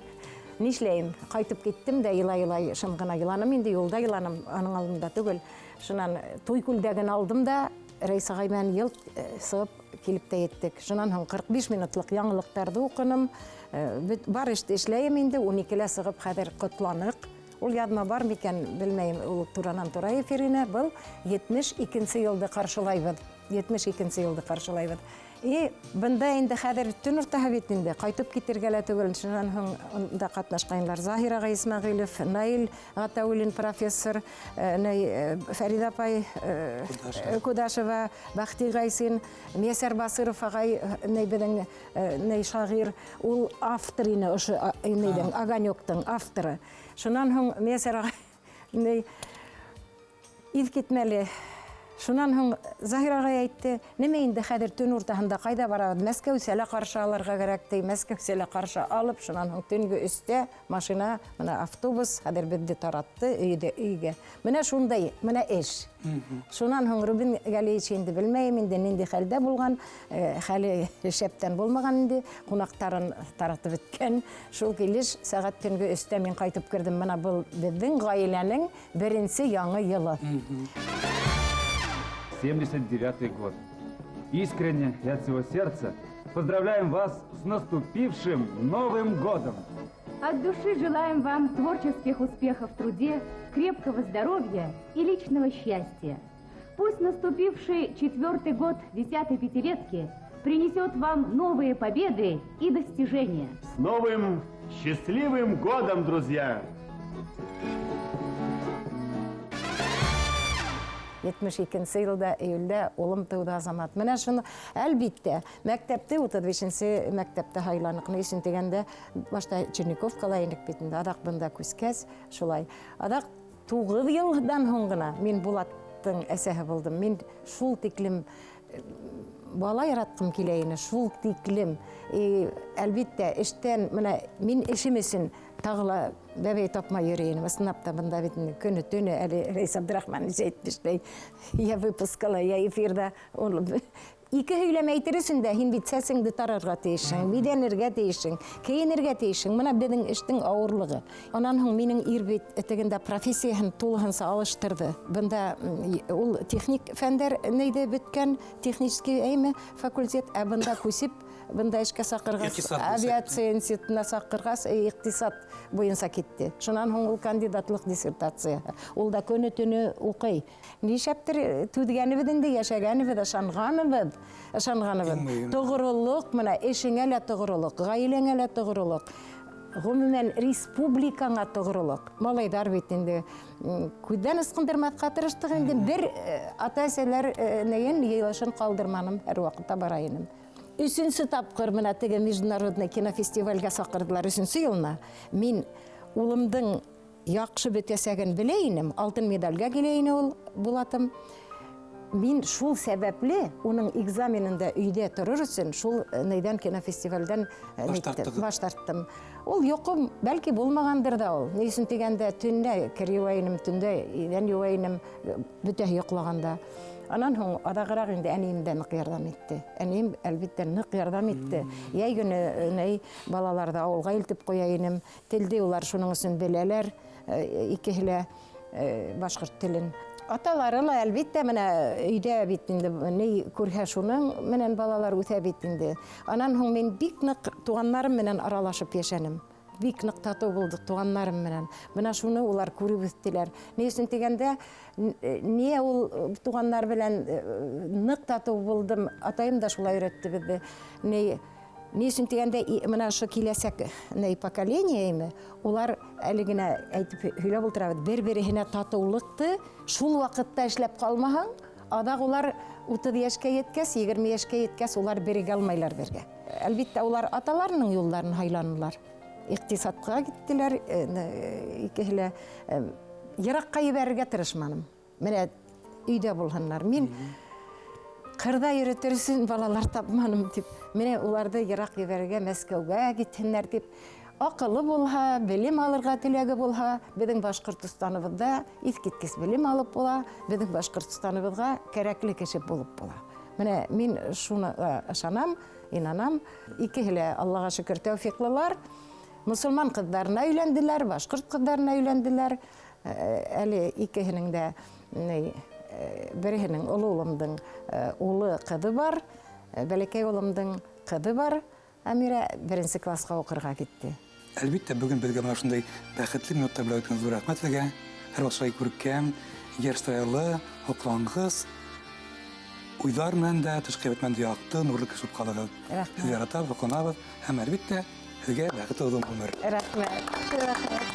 нишләйем? Ҡайтып киттем дә илай-илай, шым ғына иланым инде, юлда иланым, аның алдында түгел. Шунан туй күлдәген алдым да Рәйс ағай менән йылт сығып килеп тә еттек. Шунан һуң 45 минутлыҡ яңылыҡтарҙы уҡыным. Бар эште эшләйем инде, 12-лә сығып хәҙер ҡотланыҡ. Ул яҙма бар микән, белмәйем, ул туранан тура эфирына. Был 72-нсе йылды ҡаршылайбыҙ. 72-нсе йылды ҡаршылайбыҙ. И бында инде хәҙер төн уртаһы бит инде, ҡайтып китергә лә түгел. Шунан һуң унда ҡатнашҡайнылар Заһир ағай Исмәғилев, Наил Ғатауллин профессор, Фәриҙә апай Кудашева, Бәхти Ғайсин, Миәсәр Басыров ағай, беҙҙең шағир, ул автор ине ошо нейҙең, Огонёктың авторы. Шунан һуң Миәсәр ағай иҫ китмәле. Шунан һуң Заһир ағай әйтте, нимә инде хәҙер төн уртаһында ҡайҙа барабыҙ? Мәскәүсә лә ҡаршы алырға кәрәк ти, Мәскәүсә лә ҡаршы алып, шунан һуң төнгө 3-тә машина, бына автобус хәҙер беҙҙе таратты өйгә. Бына шундай, бына эш. Шунан һуң Рубин Галиевич инде белмәйем инде ниндәй хәлдә булған, хәле шәптән булмаған инде, ҡунаҡтарын таратып бөткән. Шул килеш сәғәт төнгө 3-тә мин ҡайтып керҙем. Бына был беҙҙең ғаиләнең беренсе яңы йылы. 79-й год. Искренне и от всего сердца поздравляем вас с наступившим Новым годом! От души желаем вам творческих успехов в труде, крепкого здоровья и личного счастья. Пусть наступивший 4-й год 10-й пятилетки принесет вам новые победы и достижения. С новым счастливым годом, друзья! 72-нсе йылда июлдә улым тыуҙы Азамат. Менә шуны әлбиттә мәктәптә 35-нсе мәктәптә һайланыҡ. Ни өсөн тигәндә, башта Черниковкала инек бит инде, аҙаҡ бында күскәс шулай. Аҙаҡ 9 йылдан һуң ғына мин Булаттың әсәһе булдым. Мин шул тиклем бала яратҡым килә ине, шул тиклем. Әлбиттә, эштән, менә мин эшем өсөн тағы ла Бәбәй тапмай йөрөй инем. Ысынлап та бында бит инде көнө-төнө әле Рәис Абдрахманович әйтмешләй, я выпускала, я эфирҙа. Ул ике һөйләм әйтер өсөн дә һин бит сәсеңде тарарға тейешһең, биҙәнергә тейешһең, кейенергә тейешһең. Бына беҙҙең эштең ауырлығы. Унан һуң минең ир бит тегендә профессияһын тулыһынса алыштырҙы. Бында ул техник фәндәр нейҙе бөткән, технический әйме факультет, ә бында күсеп, бында эшкә саҡырғас, Иҡтисад буйынса. авиация институтына саҡырғас, иҡтисад буйынса китте. Шунан һуң ул кандидатлыҡ диссертацияһы. Ул да көнө-төнө уҡый. Нишләптер түҙгәнебеҙ инде, йәшәгәнебеҙ, ышанғаныбыҙ, ышанғаныбыҙ. Иң мөһиме. Тоғролоҡ, мына эшеңә лә тоғролоҡ, ғаиләңә лә тоғролоҡ. Ғөмүмән, республикаңа тоғролоҡ. Малайҙар бит инде, күҙҙән ысҡындырмаҫҡа тырыштыҡ инде. Бер ата-әсәләр нейен йыйылышын ҡалдырманым, һәр ваҡытта бара инем. Өсөнсө тапҡыр мына теге международный кинофестивальгә саҡырҙылар өсөнсө йылына. Мин улымдың яҡшы бөтәсәген белә инем, алтын медальгә килә ине ул Булатым. Мин шул сәбәпле уның экзаменында өйҙә торор өсөн шул нейҙән кинофестивальдән Баш нитте, тарттығыҙ. баш тарттым. Ул йоҡом бәлки булмағандыр ҙа ул. Ни өсөн тигәндә төндә кер йыуа инем, төндә иҙән йыуа инем, бөтәһе йоҡлағанда. Анан һуң аҙағыраҡ инде әнейем дә ныҡ ярҙам итте. Әнейем, әлбиттә, ныҡ ярҙам итте. Йәй көнө ней балаларҙы ауылға илтеп ҡуя инем. Телде улар шуның өсөн беләләр, икеһе лә башҡорт телен. Аталары ла, әлбиттә, менә өйҙә бит инде ни күрһә шуның менән балалар үҫә бит инде. Анан һуң мин бик ныҡ туғандарым менән аралашып йәшәнем. Бик ныҡ татыу булдыҡ туғандарым менән. Бына шуны улар күреп үҫтеләр. Ни өсөн тигәндә, ниә ул туғандар белән ныҡ татыу булдым, атайым да шулай өйрәтте беҙҙе. Ни өсөн тигәндә, мына ошо киләсәк ней поколение име, улар әле генә әйтеп һөйләп ултырабыҙ, бер-береһенә татыулыҡты шул ваҡытта эшләп ҡалмаһаң, аҙаҡ улар утыҙ йәшкә еткәс, егерме йәшкә еткәс, улар берегә алмайлар бергә. Әлбиттә, улар аталарының юлдарын һайланылар. Иҡтисадҡа киттеләр, икеһе лә йыраҡҡа ебәрергә тырышманым. Менә өйҙә булһынлар. Мин ҡырҙа йөрөтөр өсөн балалар тапманым тип, менә уларҙы йыраҡ ебәрергә Мәскәүгә китһеннәр тип. Аҡылы булһа, белем алырға теләге булһа, беҙҙең Башҡортостаныбыҙҙа иҫ киткес белем алып була, беҙҙең Башҡортостаныбыҙға кәрәкле кеше булып була. Менә мин шуны ышанам, инанам. Икеһе лә, Аллаға шөкөр, тәүфиҡлылар. Мосолман ҡыҙҙарына өйләнделәр, башҡорт ҡыҙҙарына өйләнделәр. Әле икеһенең дә, береһенең оло улымдың улы ҡыҙы бар, бәләкәй улымдың ҡыҙы бар. Әмирә беренсе класҡа уҡырға китте. Әлбиттә, бөгөн беҙгә бына шундай бәхетле минуттар бүләк иткән ҙур рәхмәт һеҙгә. Һәр ваҡыт шулай күркәм, йәш сырайлы, һоҡланғыс уйҙар менән дә, тышҡы ҡиәфәт менән дә яҡты, нурлы кеше булып ҡалығыҙ. Рәхмәт. Һеҙҙе яратабыҙ, һоҡланабыҙ һәм әлбиттә һеҙгә бәхетле оҙон ғүмер. Рәхмәт. Рәхмәт.